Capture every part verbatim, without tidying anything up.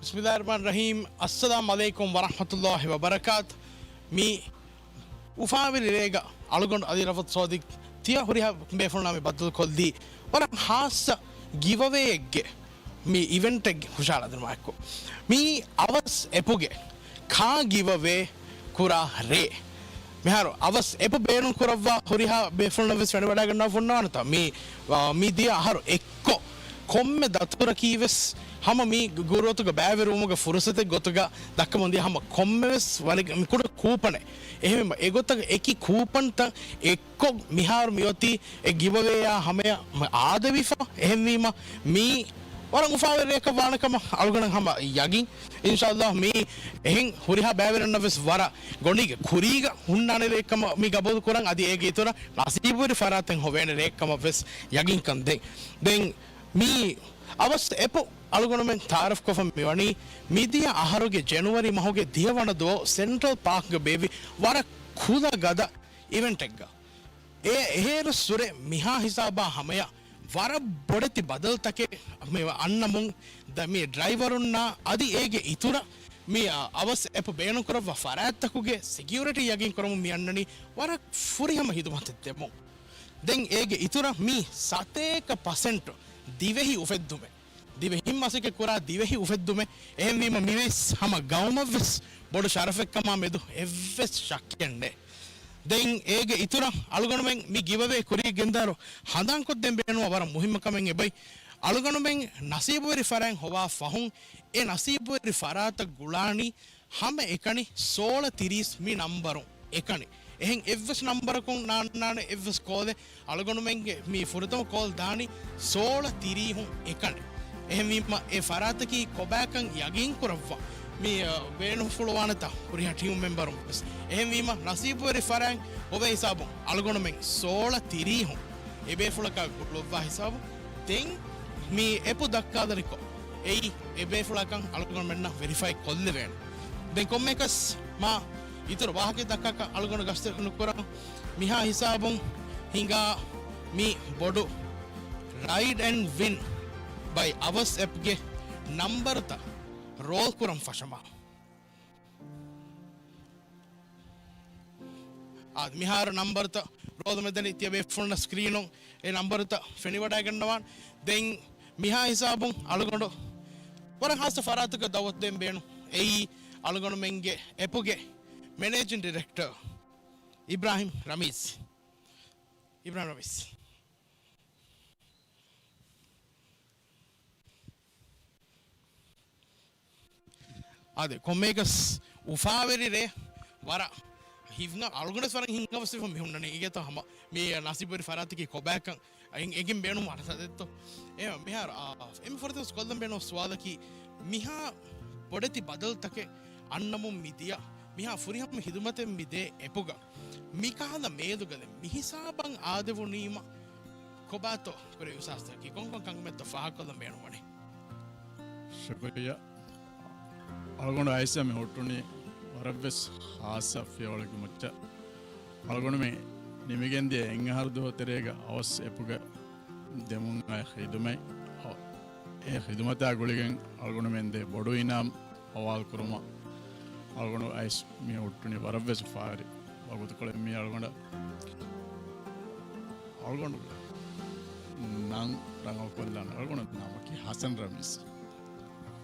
ބިސްމިއްލާހި ރަޙްމާނި ރަޙީމް. އައްސަލާމް ޢަލައިކުމް ވަރަޙްމަތުﷲި ވަބަރަކާތު. މި އުފާވެރި ރޭގަ އަޅުގަނޑު އަލީ ރަފްޢަތު ޞާދިޤް ތިޔަ ހުރިހާ ބޭފުޅުންނާ މި ބައްދަލުކޮށްލީ ވަރަށް ހާއްސަ ގިވަވޭއެއްގެ މި އިވެންޓެއްގެ ހުށަހަޅާދިނުމާއެކު. މީ އަވަސް އެޕުގެ ކާ ގިވަވޭ ކުރާ ރޭ. މިހާރު އަވަސް އެޕު ބޭނުން ކުރައްވާ ހުރިހާ ބޭފުޅުންނަށް ވެސް ފެނިވަޑައިގަންނަވާ ފުންނަވާނެތާ. މީ، އާ، މި ދިޔަ އަހަރު އެއްކޮށް ކޮންމެ ދަތުރަކީ ވެސް ހަމަ މި ގުރޫޕުގަ ބައިވެރިވުމުގެ ފުރުސަތެއް ގޮތުގަ ދައްކަމުން ދިޔަ ހަމަ ކޮންމެވެސް ވަރެއް މި ކުޑަ ކޫޕަނެއް. އެހެންވީމަ އެގޮތަށް އެކި ކޫޕަންތައް އެއްކޮށް މިހާރު މިއޮތީ އެ ގިވަވޭއާ ހަމަޔަށް އާދެވިފަ. އެހެންވީމަ މީ ވަރަށް އުފާވެރި ރެއަކަށް ވާނެ ކަމަށް އަޅުގަނޑަށް ހަމަ ޔަގީން. އިންޝާﷲ މީ އެހެން ހުރިހާ ބައިވެރިންނަށް ވެސް ވަރަށް ގޮނޑީގެ ކުރީގަ ހުންނާނެ ރެއެއްކަމަށް މި ގަބޫލު ކުރަން، އަދި އޭގެ އިތުރަށް ނަސީބުވެރި ފަރާތެއް ހޮވޭނެ ރެއެއްކަމަށް ވެސް ޔަގީންކަން ދޭން. ދެން މީ އަވަސް އެޕު އަޅުގަނޑުމެން ތައާރަފްކޮށްފަ މިވަނީ މިދިޔަ އަހަރުގެ ޖެނުއަރީ މަހުގެ ދިހަ ވަނަ ދުވަހު ސެންޓްރަލް ޕާކްގަ ބޭއްވި ވަރަށް ކުލަ ގަދަ އިވެންޓެއްގަ. އޭ އެހޭރު ސުރެ މިހާ ހިސާބާ ހަމަޔަށް ވަރަށް ބޮޑެތި ބަދަލުތަކެއް މި އަންނަމުން ދަ-، މި ޑްރައިވަރުންނާ އަދި އޭގެ އިތުރަށް މި، އަ، އަވަސް އެޕު ބޭނުންކުރައްވާ ފަރާތްތަކުގެ ސެކިއުރިޓީ ޔަގީން ކުރަމުން މި އަންނަނީ ވަރަށް ފުރިހަމަ ހިދުމަތެއް ދެމުން. ދެން އޭގެ އިތުރަށް މީ ސަތޭކަ ޕަސެންޓް ދިވެހި އުފެއްދުމެއް. ދިވެހިން މަސައްކަތް ކުރާ ދިވެހި އުފެއްދުމެއް. އެހެންވީމަ މިވެސް ހަމަ ގައުމަށްވެސް ބޮޑު ޝަރަފެއްކަމާ މެދު އެއްވެސް ޝައްކެއް ނެތް. ދެން އޭގެ އިތުރަށް އަޅުގަނޑުމެން މި ގިވަވޭ ކުރީ ގެންދާރު ހަނދާންކޮށްދޭން ބޭނުންވާ ވަރަށް މުހިއްމު ކަމެއް އެބައި. އަޅުގަނޑުމެން ނަސީބުވެރި ފަރާތް ހޮވާ ފަހުން އެ ނަސީބުވެރި ފަރާތަށް ގުޅާނީ ހަމަ އެކަނި ސޯޅަ ތިރީސް މި ނަންބަރު އެކަނި. އެހެން އެއްވެސް ނަންބަރަކުން ނާންނާނެ އެއްވެސް ކޯލެއް. އަޅުގަނޑުމެންގެ މި ފުރަތަމަ ކޯލް ދާނީ ސޯޅަ ތިރީހުން އެކަނި. އެހެންވީމަ އެ ފަރާތަކީ ކޮބާކަން ޔަގީން ކުރައްވާ މި، އަ، ބޭނުންފުޅުވާނެތާ ހުރިހާ ޓީމް މެމްބަރުން ވެސް. އެހެންވީމަ ނަސީބުވެރި ފަރާތް އޮވޭ ހިސާބުން އަޅުގަނޑުމެން ސޯޅަ ތިރީހުން އެ ބޭފުޅަކާ ގުޅުއްވާ ހިސާބު. ދެން މި އެޕު ދައްކާލަނިކޮށް، އެއީ އެ ބޭފުޅަކަށް އަޅުގަނޑުމެންނަށް ވެރިފައި ކޮށްލެވޭނެ. ދެން ކޮންމެއަކަސް މާ އިތުރު ވާހަކަ ދައްކާކަށް އަޅުގަނޑު ގަސްތެއް ނުކުރަން. މިހާ ހިސާބުން ހިނގާ މި ބޮޑު ރައިޑް އެންޑް ވިން ބައި އަވަސް އެޕްގެ ނަންބަރުތައް ރޯލް ކުރަން ފަށަމާ. އާ، މިހާރު ނަންބަރުތައް ރޯލް މެދަނީ ތިޔަބޭފުޅުންނަށް ސްކްރީނުން އެ ނަންބަރުތައް ފެނިވަޑައިގަންނަވާން. ދެން މިހާ ހިސާބުން އަޅުގަނޑު ވަރަށް ހާއްސަ ފަރާތަކަށް ދައުވަތު ދޭން ބޭނުން. އެއީ އަޅުގަނޑުމެންގެ އެޕުގެ މެނޭޖިން ޑިރެކްޓަރ އިބްރާހިމް ރަމީޒް. އިބްރާހިމް ރަމީޒް. އާދެ، ކޮންމެއަކަސް އުފާވެރި ރޭ ވަރަށް ހިތް އަޅުގަނޑަސް ވަރަށް ހިތްހަވަސްވެފަ މި ހުންނަނީ. އިގޭތޯ ހަމަ މި ނަސީބުވެރި ފަރާތަކީ ކޮބާކަން އެ-، އެނގިން ބޭނުން ވާނެތާ ދެއްތޯ. އެ މިހާރު، އާ، އެންމެ ފުރަތަމަ ކޮށްލަން ބޭނުން ސުވާލަކީ މިހާ ބޮޑެތި ބަދަލުތަކެއް އަންނަމުން މި ދިޔަ، މިހާ ފުރިހަމަ ހިދުމަތެއް މި ދޭ އެޕުގަ މިކަހަލަ މޭލުގަލެއް މިހިސާބަށް އާދެވުނީމަ ކޮބާތޯ ކުރެވި އިހްސާސްތަކަކީ ކޮންކޮން ކަންކަމެއްތޯ ފާހަގަކޮށްލަން ބޭނުންވަނީ؟ ޝުކުރިއްޔާ. އަޅުގަނޑު އައިސް މި ހުއްޓުނީ ވަރަށްވެސް ހާއްސަ ފިޔަވަޅެއްގެ މައްޗަށް. އަޅުގަނޑުމެން ނިމިގެންދިޔަ އެއް އަހަރު ދުވަހު ތެރޭގަ އަވަސް އެޕުގަ ދެމުން އައި ޚިދުމަތް، އަ، އެ ޚިދުމަތާ ގުޅިގެން އަޅުގަނޑުމެން ދޭ ބޮޑު އިނާމް ހަވާލުކުރުމަށް އަޅުގަނޑު އައިސް މި ހުއްޓުނީ ވަރަށްވެސް އުފާވެރި ވަގުތުކޮޅެއް. މީ އަޅުގަނޑަށް އަޅުގަނޑު ނަން ރަނގަޅުކޮށްލާނެ އަޅުގަނޑު ނަމަކީ ހަސަން ރަމީޒް.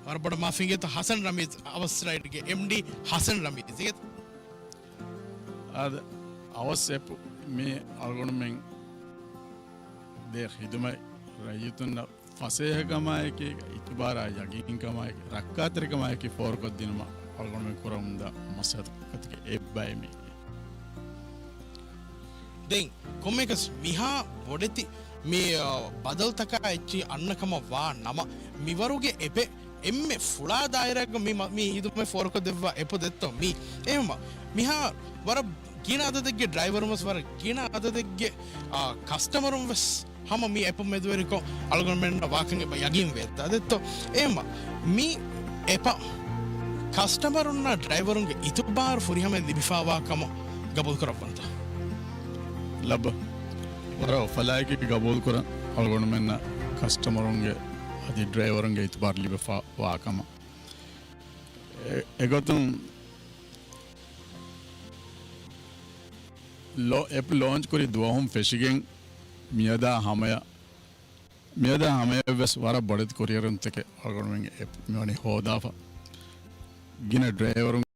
ވަރަށް ބޮޑަށް މާ ފިނގޭތޯ ހަސަން ރަމީޒް، އަވަސް ރައިޑްގެ އެމްޑީ ހަސަން ރަމީޒް. އާދެ، އަވަސް އެޕު މީ އަޅުގަނޑުމެން ދޭ ޚިދުމަތް ރައްޔިތުންނަށް ފަސޭހަކަމާއެކީ، އިތުބާރާ ޔަގީންކަމާއެކީ، ރައްކާތެރިކަމާއެކީ ފޯރުކޮށްދިނުމަށް އަޅުގަނޑުމެން ކުރަމުންދާ މަސައްކަތުގެ އެއްބައެއް މީ. ދެން ކޮންމެއަކަސް މިހާ ބޮޑެތި މި، އަ، ބަދަލުތަކާ އެއްޗިހި އަންނަކަމަށް ވާ ނަމަ، މިވަރުގެ އެޕެއް އެންމެ ފުޅާ ދާއިރާގަ މި މަ-، މި ހިދުމަތް ފޯރުކޮށްދެއްވާ އެޕު ދެއްތޯ މީ. އެހެންވީމަ، މިހާ ވަރަށް ގިނަ އަދަދެއްގެ ޑްރައިވަރުން ވެސް ވަރަށް ގިނަ އަދަދެއްގެ، އާ، ކަސްޓަމަރުން ވެސް ހަމަ މި އެޕު މެދުވެރިކޮށް އަޅުގަނޑުމެންނަށް ވާކަން އެބަ ޔަގީން ވޭތާ ދެއްތޯ. އެހެންވީމަ، މި އެޕަށް ކަސްޓަމަރުންނާ ޑްރައިވަރުންގެ އިތުބާރު ފުރިހަމައަށް ލިބިފާވާ ކަމަށް ގަބޫލު ކުރައްވަންތަ؟ ލައްބަ. ވަރަށް އުފަލާއެކީ ގަބޫލު ކުރަން އަޅުގަނޑުމެންނަށް ކަސްޓަމަރުންގެ އަދި ޑްރައިވަރުންގެ އިތުބާރު ލިބިފާ ވާ ކަމަށް. އެ-، އެގޮތުން ލޯ-، އެޕް ލޯންޗް ކުރި ދުވަހުން ފެށިގެން މިއަދާ ހަމަޔަށް، މިއަދާ ހަމަޔަށްވެސް ވަރަށް ބޮޑެތި ކުރިއެރުންތަކެއް އަޅުގަނޑުމެންގެ އެޕް މިވަނީ ހޯދާފަ. ގިނަ ޑްރައިވަރުން